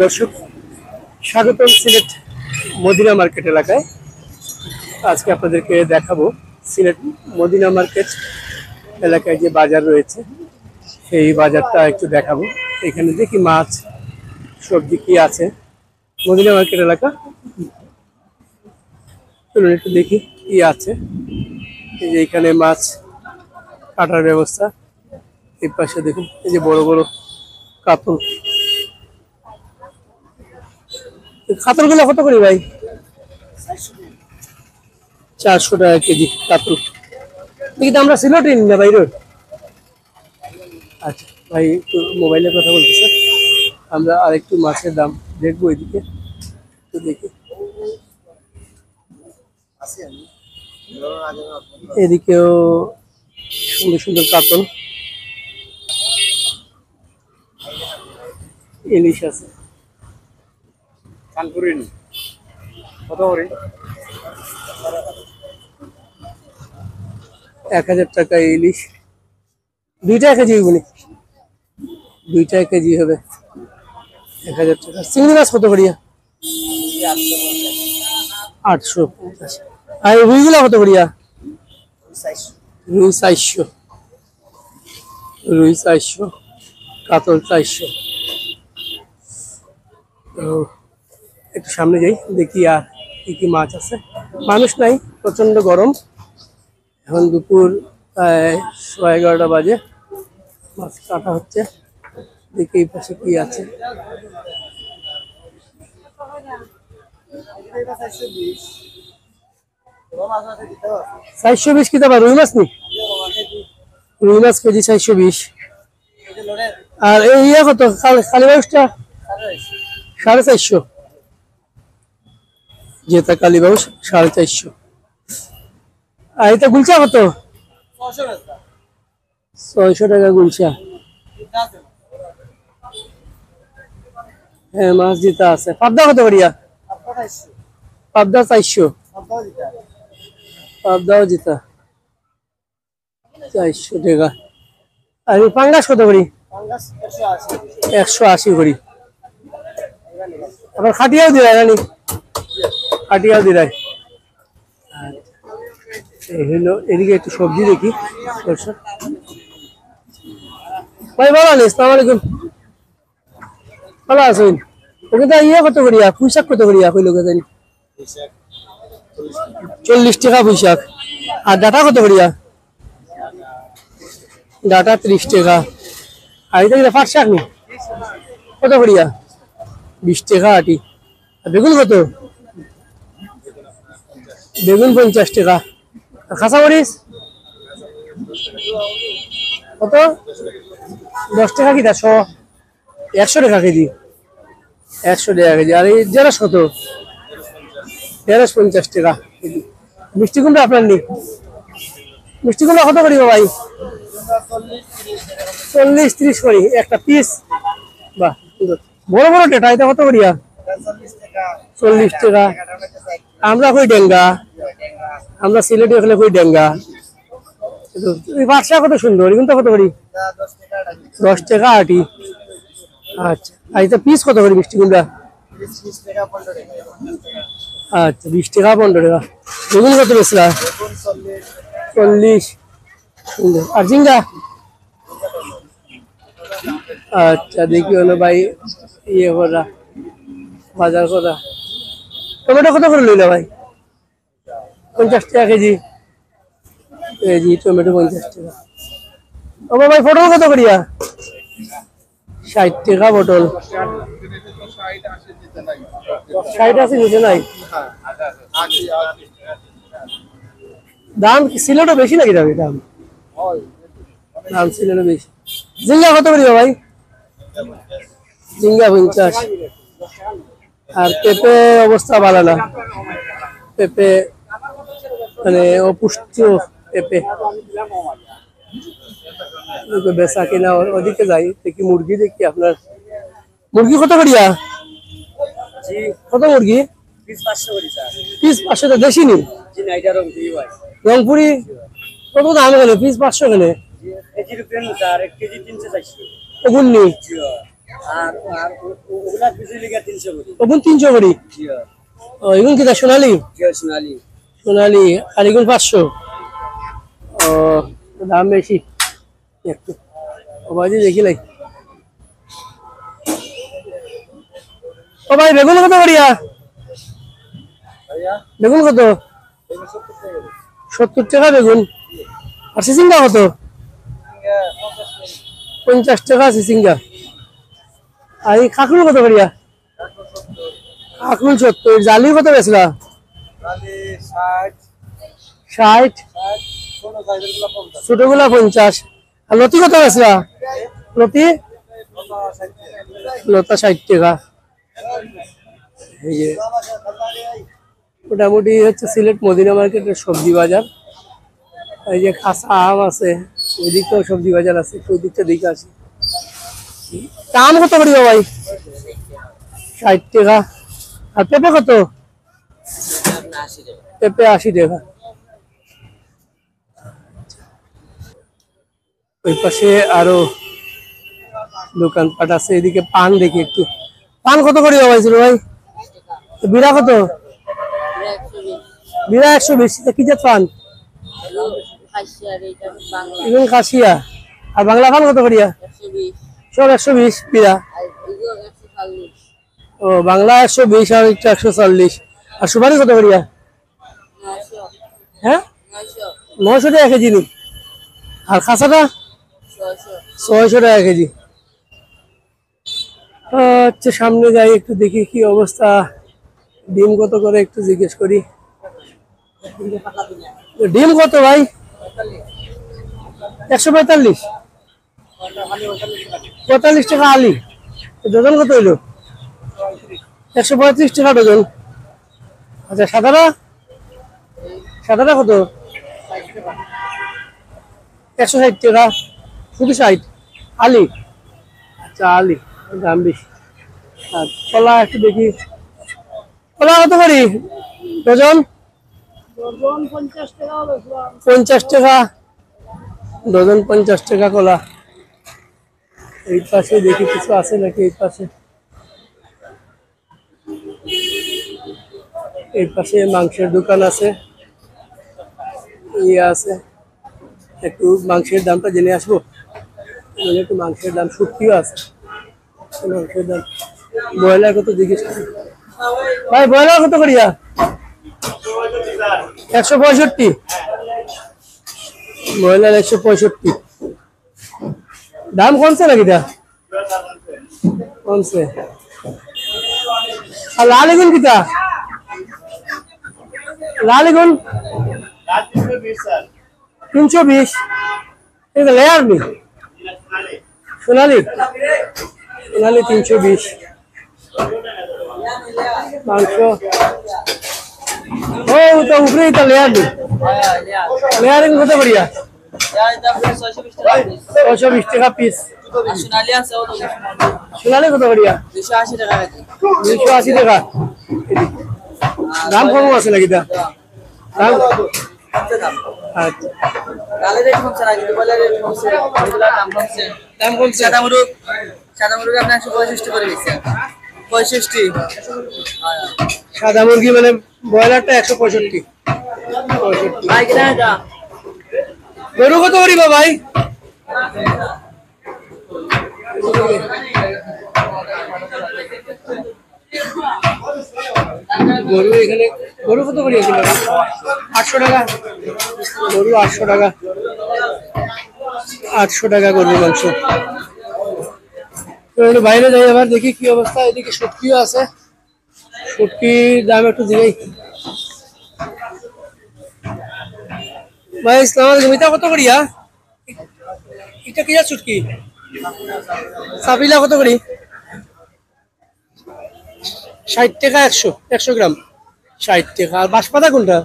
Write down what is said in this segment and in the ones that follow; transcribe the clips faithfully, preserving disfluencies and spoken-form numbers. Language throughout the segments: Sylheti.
দর্শক, স্বাগতম Sylhet Medina market এলাকায়। আজকে আপনাদেরকে দেখাবো সিলেট মদিনা মার্কেট এলাকায় যে বাজার রয়েছে, সেই বাজারটা একটু দেখাবো। এখানে দেখি মাছ, সবজি কি আছে মদিনা মার্কেট এলাকা। চলুন একটু দেখি কি আছে। এই যে এখানে মাছ কাটার ব্যবস্থা। এই পাশে দেখুন, এই যে বড় বড় কাতল। এই কাতলগুলো কত করে ভাই? চারশো টাকা কেজি কাতল। দেখি তো, আমরা সিলেটি না বাইরের। আচ্ছা ভাই, একটু মোবাইলে কথা বলতেছে, আমরা আর একটু মাছের দাম দেখবো এদিকে, একটু দেখি। এদিকেও সুন্দর সুন্দর কাতল, ইলিশ আছে। কানপুরিন কত করে? এক হাজার টাকা ইলিশ। দুইটা এক কেজি হইব নি? দুইটা এক কেজি হবে। এক হাজার টাকা। চিংড়ি মাছ কত করিয়া? আটশো পঞ্চাশ। আর রুইগুলা কত করিয়া? রুই চারশো। রুই চারশো, কাতল চারশো। তো একটু সামনে যাই, দেখি আর কি কি মাছ আছে। মানুষ নাই, প্রচণ্ড গরম। এখন দুপুর প্রায় সোয়া এগারোটা বাজে, মাছ কাটা হচ্ছে। দেখি এই পাশে কি আছে। চারশো বিশ কিতা বা, রুই মাছ নি? রুই মাছ কেজি চারশো বিশ। আর এই ইয়া কত? কাল-, কালীবাউসটা? সাড়ে চারশো। যেটা কালীবাউস, সাড়ে চারশো। আর এটা গুলশা কত? ছয়শো টাকা গুলশা। হ্যাঁ, মাছ যেটা আছে। পাবদা কত করিয়া? পাবদা চারশো। পাবদাও যেটা। চারশো টাকা। আর এই পাঙ্গাস কত করি? একশো আশি করি। আবার খাটিয়াও দিলাই, জানি? খাটিয়াও দিলাই। এই হইলো, এদিকে একটু সবজি দেখি। দর্শক ভাই, ভালো আছেন? আসসালামু আলাইকুম। ভালো আছেন? ওকে তো ইয়ে কত করিয়া? পুঁইশাক কত করিয়া? কইলো কে জানি? চল্লিশ টাকা পুঁইশাক। আর ডাটা কত করিয়া? ডাটা ত্রিশ টাকা। আর এটা কিতা পাট শাক নি? কত করিয়া? বিশ টাকা আটি। আর বেগুন কত? বেগুন পঞ্চাশ টাকা। আর কাঁচামরিচ? কত? দশ টাকা কিতা শ? একশো টাকা কেজি। একশো টাকা কেজি। আর এই ঢেঁড়স কত? ঢেঁড়স পঞ্চাশ টাকা কেজি। মিষ্টি কুমড়া আপনার নি? মিষ্টি কুমড়া কত করি ভাই? চল্লিশ, ত্রিশ করি একটা পিস। বাহ, সুন্দর। বড় বড় ডাটা, এটা কত করিয়া? চল্লিশ টাকা। আমরা কই ডেঙ্গা, আমরা সিলেটি অকলে কই ডেঙ্গা। এই পাট শাক কত সুন্দর, এগুলো তো কত করি? দশ টাকা আটি। আচ্ছা, আর এটা পিস কত করি মিষ্টি কুমড়া? আচ্ছা, বিশ টাকা, পনেরো টাকা। বেগুন কত বেচলা? চল্লিশ। সুন্দর। আর ঝিঙ্গা? আচ্ছা, দেখি হলো ভাই, ইয়ে করা, বাজার করা। টমেটো কত করে লইলা ভাই? পঞ্চাশ টাকা কেজি। কেজি টমেটো পঞ্চাশ টাকা। ও ভাই, পটল কত করিয়া? ষাট টাকা পটল। ষাট আছে, নিচে নাই। দাম কি সিলেটও বেশি নাকি দাম? দাম, দাম সিলেটও বেশি। ঝিঙ্গা কত করিয়া ভাই? ঝিঙ্গা পঞ্চাশ। আর পেঁপে অবস্থা ভালো না, পেঁপে মানে অপুষ্ট পেঁপে। ওই তো বেচা কিনা ও-, ওদিকে যাই, দেখি মুরগি, দেখি আপনার মুরগি কত করিয়া? জি। কত মুরগি? পিস পাঁচশো করি, স্যার। পিস পাঁচশো, তো দেশি নি? জি না, এটা রংপুরি ভাই। রংপুরি? কত দাম এখানে? পিস পাঁচশো এখানে? জি, কেজির উপরে না, স্যার, এক কেজি তিনশো চারশো। ওগুন নি? জি। আর, আর ও-, ও-, ওগুলা বিজুলিকা তিনশো করি। ওগুন তিনশো করি? জি। ও, এগুন কিতা সোনালি? জি, সোনালি। সোনালি, আর এগুন পাঁচশো? ও, দাম বেশি একটু। ও ভাই, দেখি লাই। ও ভাই, বেগুন কত করিয়া? বেগুন কত? সত্তর টাকা বেগুন। আর চিচিঙ্গা কত? পঞ্চাশ টাকা চিচিঙ্গা। আর এই কাঁকরুল কত করিয়া? কাঁকরুল সত্তর। জালি কত বেচরা? জালি ষাট। ষাট। ষাট, ছোট সাইজের গুলা পঞ্চাশ। ছোটগুলা পঞ্চাশ। আর লতি কত বেচরা? লতি? লতা ষাট টাকা। এই যে মোটামুটি হচ্ছে সিলেট মদিনা মার্কেটের সবজি বাজার। এই যে কাঁচা আম আছে, ওইদিকটাও সবজি বাজার আছে, ওই দিকটা দেখে আসি। আম কত করি ভাই? ষাট টাকা। আর পেঁপে কত? পেঁপে আশি টাকা। ওই পাশে আরো দোকানপাট আছে, এদিকে পান দেখি একটু। পান কত করি ভাই, ছিল ভাই? তো বিড়া কত? বিড়া একশো বিশ। বিড়া একশো বিশ, এটা কি জাত পান? খাসিয়া, আর এটা বাংলা। এগুলো খাসিয়া। আর বাংলা পান কত করিয়া? একশো বিশ। সব একশো বিশ বিড়া। আর এগুলো একশো চল্লিশ। ও, বাংলা একশো বিশ আর একটা একশো চল্লিশ। আর সুপারি কত করিয়া? নয়শো। হ্যাঁ? নয়শো। নয়শো টাকা কেজি নি? আর খাসাটা? ছয়শো। ছয়শো টাকা কেজি। আচ্ছা, সামনে যাই, একটু দেখি কি অবস্থা। ডিম কত করে একটু জিজ্ঞেস করি। ডিম কত ভাই? একশো পঁয়তাল্লিশ। পঁয়তাল্লিশ টাকা আলি। তো ডজন কত হইলো? একশো পঁয়ত্রিশ টাকা ডজন। আচ্ছা, সাদাটা? সাদাটা কত? একশো ষাট টাকা। শুধু ষাট? আলি? আচ্ছা, আলি। দাম বেশি। আর কলা একটু দেখি। কলা কত করি ডজন? ডজন পঞ্চাশ টাকা বেচলাম। পঞ্চাশ টাকা ডজন, পঞ্চাশ টাকা কলা। এই পাশে দেখি কিছু আছে নাকি এই পাশে। এই পাশে মাংসের দোকান আছে, ইয়ে আছে। একটু মাংসের দামটা জেনে আসবো। মানে একটু মাংসের দাম, শুটকিও আছে। মাংসের দাম, ব্রয়লার কত জিজ্ঞেস করি। ভাই, ব্রয়লার কত করিয়া? একশো পঁয়ষট্টি। ব্রয়লার একশো পঁয়ষট্টি। দাম কমছে নাকি দা? কমছে। আর লাল এগুন কিতা? লাল এগুন? তিনশো বিশ। এটা লেয়ার নি? সোনালি? সোনালি তিনশো বিশ। মাংস। ও, ও তো উপরে এটা লেয়ার নি? লেয়ারিং কত করিয়া? ছয়শো বিশ টাকা পিস। সোনালি কত করিয়া? দুইশো আশি টাকা। দাম কম আছে নাকি দা? দাম? আচ্ছা। ডালের রেট কমছে না, কিন্তু ব্রয়লার রেট কমছে, এগুলোর দাম কমছে। দাম কমছে? সাদা মুরগ, সাদা মুরগ আপনার একশো পঁয়ষট্টি করে দিচ্ছে। পঁয়ষট্টি। সাদা মুরগি মানে ব্রয়লারটা একশো পঁয়ষট্টি। পঁয়ষট্টি। ভাই, কিনা এটা? গরু কত করিবা ভাই? গরু এখানে, গরু কত করি আছে? আটশো টাকা। গরু আটশো টাকা। আটশো টাকা গরুর মাংস। তো একটু বাইরে যাই, আবার দেখি কি অবস্থা। এদিকে শুটকিও আছে, শুটকির দাম একটু দিবেই। ভাই, আসসালামু আলাইকুম। এটা কত করিয়া? এটা কি জাত শুটকি? সাপিলা কত করি? ষাট টাকা একশো, একশো গ্রাম। ষাট টাকা। আর বাঁশপাতা কোনটা?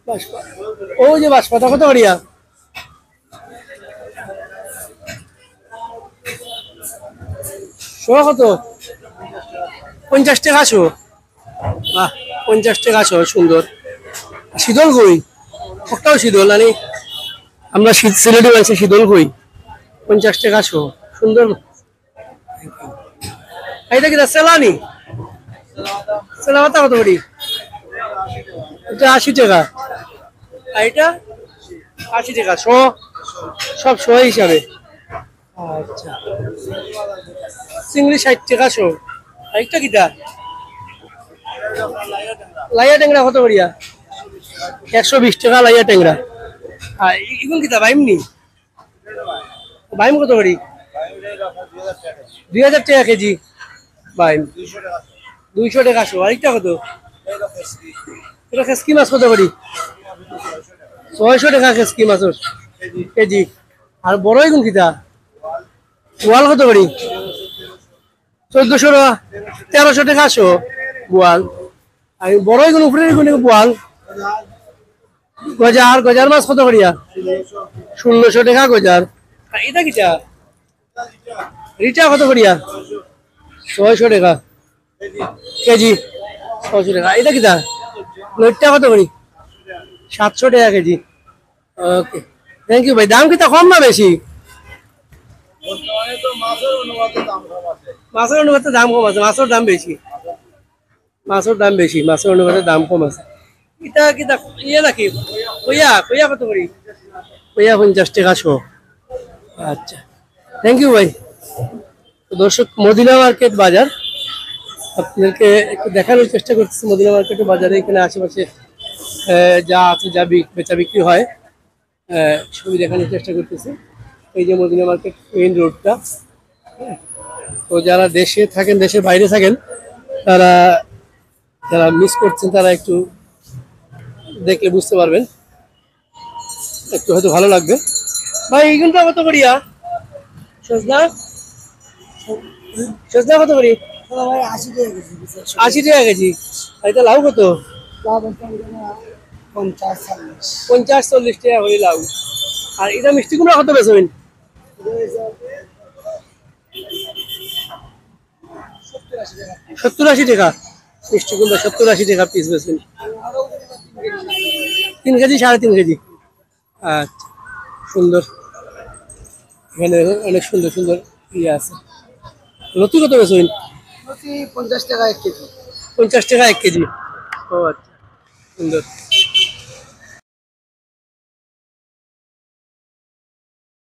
বাঁশপাতা। ওই যে বাঁশপাতা কত করিয়া? শো কত? পঞ্চাশ টাকা শো। বাহ, পঞ্চাশ টাকা শো, সুন্দর। আর শীতল কই? একটাও শীতল, মানে আমরা শীত, সিলেটি মানষে শীতল কই? পঞ্চাশ টেকা শো। সুন্দর। আর ইটা কিতা, সেলানি? সেলাওয়াতা কত করি? ইটা আশি টেকা। আর ইটা আশি টেকা শো, সব শো হিসাবে। আচ্ছা, চিংড়ি ষাইট টেকা শো। আর ইটা কিতা? লাইয়া টেংরা কত করিয়া? একশো বিশ টেকা লাইয়া টেংরা। আর ই-, ইগুন কিতা, বাইম নি? বাইম কত করি? দুই হাজার টেকা কেজি বাইম। দুইশো টেকা শো। আর ইটা কত? ইটা খেসকি মাছ কত করি? ছয়শো টেকা খেসকি মাছর কেজি। আর বড় ইগুন কিতা? বোয়াল কত করি? চোদ্দশো টেকা, তেরোশো টেকা শো বোয়াল। আর বড় ইগুন, উপরের ইগুন বোয়াল। গজার, গজার মাছ কত করিয়া? ষোলোশো টেকা গজার। আর ইটা কিতা? রিটা কত করিয়া? ছয়শো টেকা কেজি। ছয়শো টেকা। ইটা কিতা? লইট্টা কত করি? সাতশো টেকা কেজি। ওকে, থ্যাংক ইউ ভাই। দাম কিতা কম না বেশি? বর্তমানে তো মাছর অনুপাতে দাম কম আছে। মাছর অনুপাতে দাম কম আছে, মাছর দাম বেশি। মাছর দাম বেশি, মাছর অনুপাতে দাম কম আছে। ইটা কিতা ইয়ে নাকি? কইয়া, কইয়া কত করি? কইয়া পঞ্চাশ টেকা শো। আচ্ছা, থ্যাংক ইউ ভাই। তো দর্শক, মদিনা মার্কেট বাজার আপনাদেরকে একটু দেখানোর চেষ্টা করতেছি। মদিনা মার্কেট বাজারে এখানে আশেপাশে, আহ, যা আছে, যা বিক-, বেচা বিক্রি হয়, আহ, সবই দেখানোর চেষ্টা করতেছি। এই যে মদিনা মার্কেট মেইন রোডটা, হ্যাঁ। তো যারা দেশে থাকেন, দেশের বাইরে থাকেন, তারা, যারা মিস করছেন, তারা একটু দেখলে বুঝতে পারবেন, একটু হয়তো ভালো লাগবে। ভাই, ইগুনটা কত করিয়া? সজনা, সজনা কত করি? দাদা ভাই, আশি টেকা কেজি, বুঝছো? আশি টেকা কেজি। আর ইটা লাউ কত? লাউ বলতে আমি জানি না, পঞ্চাশ, চল্লিশ। পঞ্চাশ, চল্লিশ টেকা করি লাউ। আর ইটা মিষ্টি কুমড়া কত বেচইন? এটা হচ্ছে সত্তর, আশি টেকা। সত্তর, আশি টেকা মিষ্টি কুমড়া, সত্তর, আশি টেকা পিস বেচইন। তিন কেজি, সাড়ে তিন কেজি। আচ্ছা, সুন্দর। এখানে অনেক সুন্দর সুন্দর ইয়ে আছে। লতি কত বেচইন? লতি পঞ্চাশ টেকা এক কেজি। পঞ্চাশ টেকা এক কেজি। ও আচ্ছা, সুন্দর।